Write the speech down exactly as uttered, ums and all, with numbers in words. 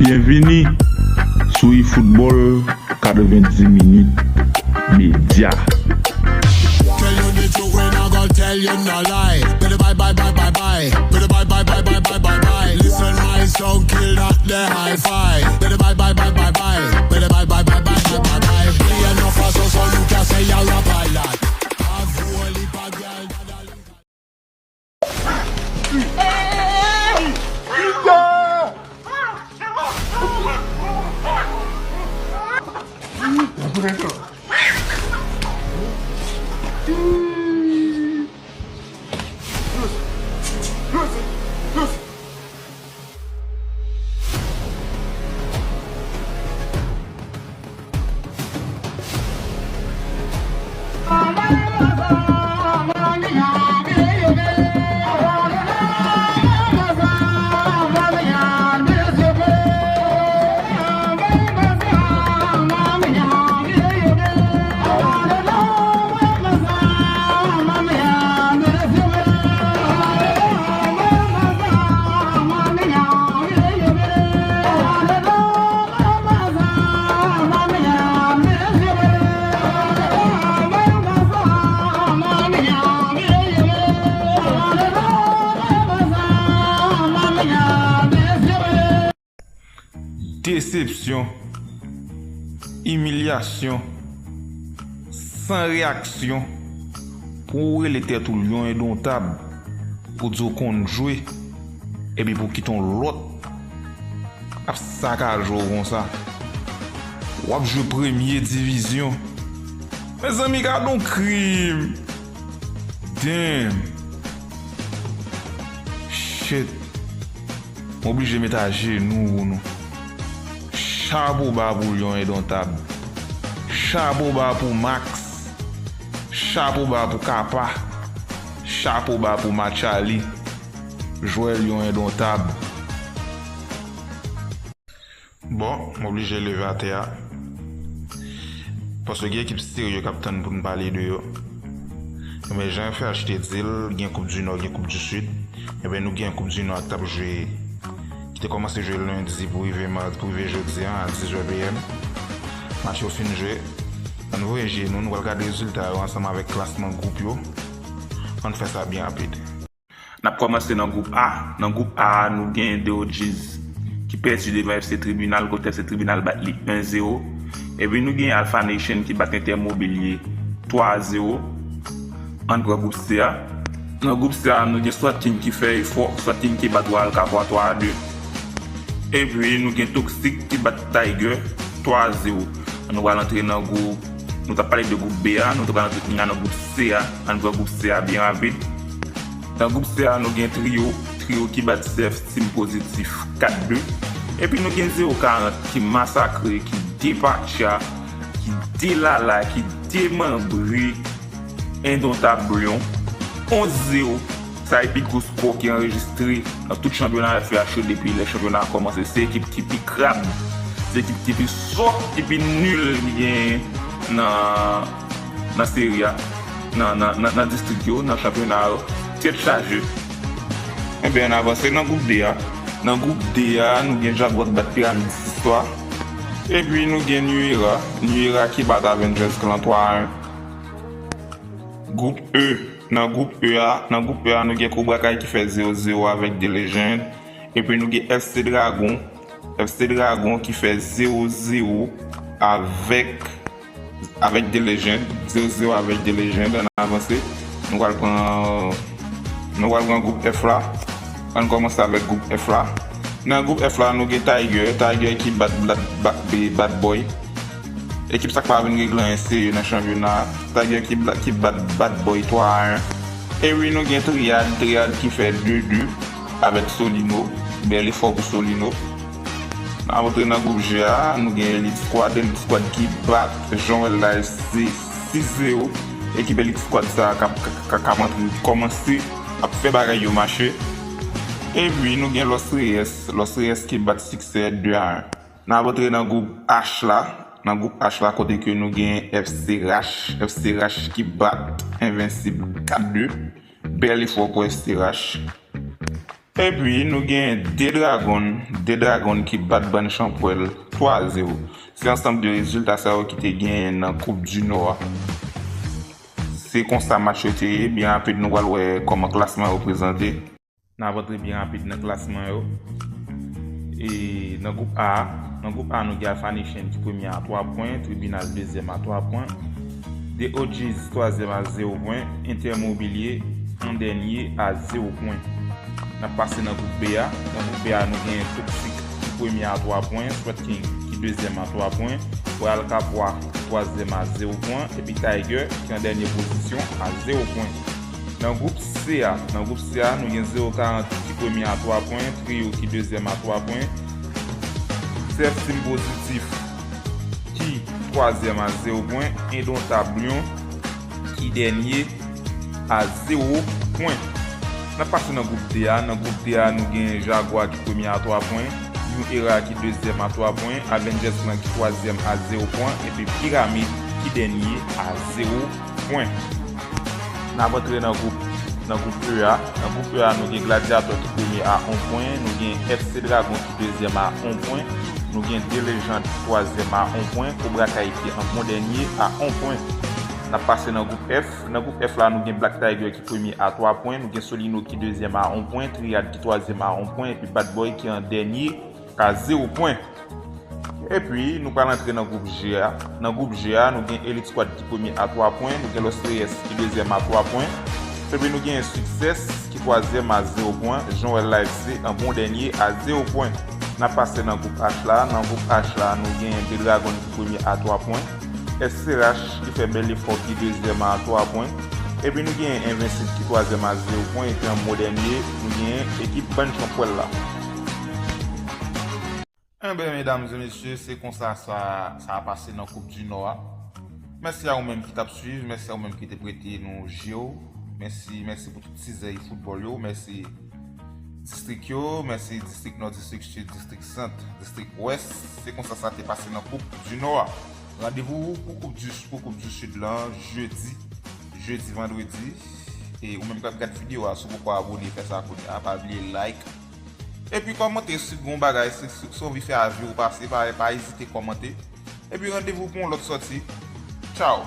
Byenvini sou eFootball, katrevenndis minit medya. Tell you the truth, we not gonna tell you no lie. Better bye, bye, bye, bye, bye. Better bye, bye, bye, bye, bye, bye, bye. Listen my song, kill that the hi-fi. Better bye, bye, bye, bye, bye. Better bye, bye, bye, bye, bye, bye, bye. Play enough of so, so you can say you're a ballad. Have whole heap of girl that a listen. Desepsyon, imilyasyon, san reyaksyon, pou w rele tèt ou lyon endontab, pou di w konn jwe, epi pou kite yon lòt ap sakaje w konsa. W ap jwe premye divizyon. Mezanmi, gad yon krim! Damn! Shit! M oblije met ajenou pou nou. Chapo ba pou Lyon Endontab. Chapo ba pou Max. Chapo ba pou Kapa. Chapo ba pou Matchali. Jwè Lyon Endontab. Bon, m oblije leve atè a. Paske gen ekip serye k ap tann pou n pale de yo. Ebyen, jan F H te di l, gen Koup di Nò, gen Koup di Sid. Ebyen, nou gen Koup di Nò a k t ap jwe, ki te kòmanse jwe lendi pou rive madi, pou rive jodi a, a dizwèt P M. Match yo fin jwe. Ann voye je nou, nou pral gade rezilta yo ansanm avèk klasman gwoup yo. Ann fè sa byen rapid. N ap kòmanse nan gwoup A. Nan gwoup A a, nou gen The O Gs ki pèdi devan F C Tribunal, kote F C Tribunal bat li en zewo. Epi nou gen Alpha Nation ki bat Intermobilier twa a zewo. Ann pran gwoup C a. Nan gwoup C a, nou gen Swat King ki fè efò, Swat King ki bat Royal Capois twa a de. Epi nou gen Toxic ki bat Tiger twa a zewo. Nou pral antre nan gwoup, nou t ap pale de gwoup B a, nou pral antre kounye a nan gwoup C a. Ann pran gwoup C a byen rapid. Nan gwoup C a, nou gen Trio, Trio ki bat Sèf Team Pozitif kat de. Epi nou gen Zewo karant ki masakre, ki depatcha, ki delala, ki demanbre Endontab Lyon, onz zewo. Sa e pi gwo skò ki anrejistre nan tout chanpyona F H yo depi lè chanpyona a kòmanse. Se ekip ki pi krab, se ekip ki pi sòt, ki pi nil ki genyen nan, nan seri a, nan, nan, nan, nan distrik yo, nan chanpyona yo. Tèt chaje. Ebyen, ann avanse nan gwoup D a. Nan gwoup D a, nou gen Jaguar k bat Pyramid sis twa. Epi nou gen Nuera. Nuera ki bat Avengers Clan twa a en. Gwoup E. Nan gwoup E a, nan gwoup E a, nou gen Cobra Kai ki fè zewo zewo avèk The Legend. Epi nou gen F C Dragon. F C Dragon ki fè zewo zewo avèk, avèk The Legend. Zewo zewo avèk The Legend. Ann avanse. Nou pral pran, nou pral pran gwoup F la. Ann kòmanse avèk gwoup F la. Nan gwoup F la, nou gen Tiger. Tiger ki bat Bad, Bad, Bad Boy. Ekip sa k pa vin regle anyen serye nan chanpyona a. Tiger ki bla-, ki bat Bad Boy twa a en. E wi, nou gen Triad, Triad ki fè de de avèk Solino. Bèl efò pou Solino. N ap antre nan gwoup G a, nou gen Elite Squad, Elite Squad ki bat Jean Welda F C sis zewo. Ekip Elite Squad sa a k ap, k ap, k ap antre, kòmanse ap fè bagay yo mache. Epi nou gen Los Reyes, Los Reyes ki bat Succès de a en. N ap antre nan gwoup H la. Nan gwoup H la, kote ke nou gen F C Rache, F C Rache ki bat Invincible kat de. Bèl efò pou F C Rache. Epi nou gen de Dragon, de Dragon ki bat Bann Chanpwèl twa zewo. Se ansanm de rezilta sa yo ki te genyen nan Koup di Nò a. Se konsa match yo te ye, byen rapid nou pral wè kòman klasman yo prezante. N ap antre byen rapid nan klasman yo. E nan gwoup A, nan gwoup A nou gen Alpha Nation ki premye a twa pwen, Tribinal dezyèm a twa pwen, The O Gs twazyèm a zewo pwen, Inter Mobilier an dènye a zewo pwen. N ap pase nan gwoup B a. Nan gwoup B a nou gen Toxic ki premye a twa pwen, Sweat King ki dezyèm a twa pwen, Royal Capois twazyèm a zewo pwen, epi Tiger ki an dènye pozisyon a zewo pwen. Nan gwoup C a, nan gwoup C a nou gen Zero karant ki premye a twa pwen, Trio ki dezyèm a twa pwen, Self Esteem Positif ki twazyèm a zewo pwen, Indomptable Lion ki dènye a zewo pwen. N ap pase nan gwoup D a. Nan gwoup D a nou gen Jaguar ki premye a twa pwen, New Era ki dezyèm a twa pwen, Avengers Clan ki twazyèm a zewo pwen, epi Pyramid ki dènye a zewo pwen. N ap antre nan gwoup, nan gwoup E a. Nan gwoup E a nou gen Gladiator ki premye a on pwen, nou gen F C Dragon ki dezyèm a on pwen, nou gen The Legend ki twazyèm a on pwen, Cobra Kai ki an bon dènye a on pwen. N ap pase nan gwoup F. Nan gwoup F la nou gen Black Tiger ki premye a twa pwen, nou gen Solino ki dezyèm a on pwen, Triad ki twazyèm a on pwen, epi Bad Boy ki an dènye a zewo pwen. Epi nou pral antre nan gwoup G a. Nan gwoup G a nou gen Elite Squad ki premye a twa pwen, nou gen Los Reyes ki dezyèm a twa pwen, epi nou gen Success ki twazyèm a zewo pwen, Joel Life se an bon dènye a zewo pwen. N ap pase nan gwoup H la. Nan gwoup H la nou gen The Dragon ki premye a twa pwen, S C R H ki fè bèl efò ki dezyèm a twa pwen, epi nou gen Invincible ki twazyèm a zewo pwen, epi an bon dènye nou gen ekip Bann Chanpwèl la. Enben medam e mesye, se konsa sa, sa a pase nan Koup di Nò a. Mèsi a ou menm ki t ap swiv, mèsi a ou menm ki te prete nou je w. Mèsi, mèsi pou tout tizèy foutbòl yo, mèsi distrik yo, mèsi distrik Nò, distrik Sid, distrik Sant, distrik Wès. Se konsa sa te pase nan Koup di Nò a. Randevou pou Koup di, pou Koup di Sid lan jedi, jedi, vandredi. E ou menm k ap gad videyo a, si w poko abone, fè sa kounye a, pa bliye like. Epi kòmante si gon bagay, si, si, si w anvi fè avi w pase, pa, pa ezite kòmante. Epi randevou pou yon lòt sòti. Tchaw!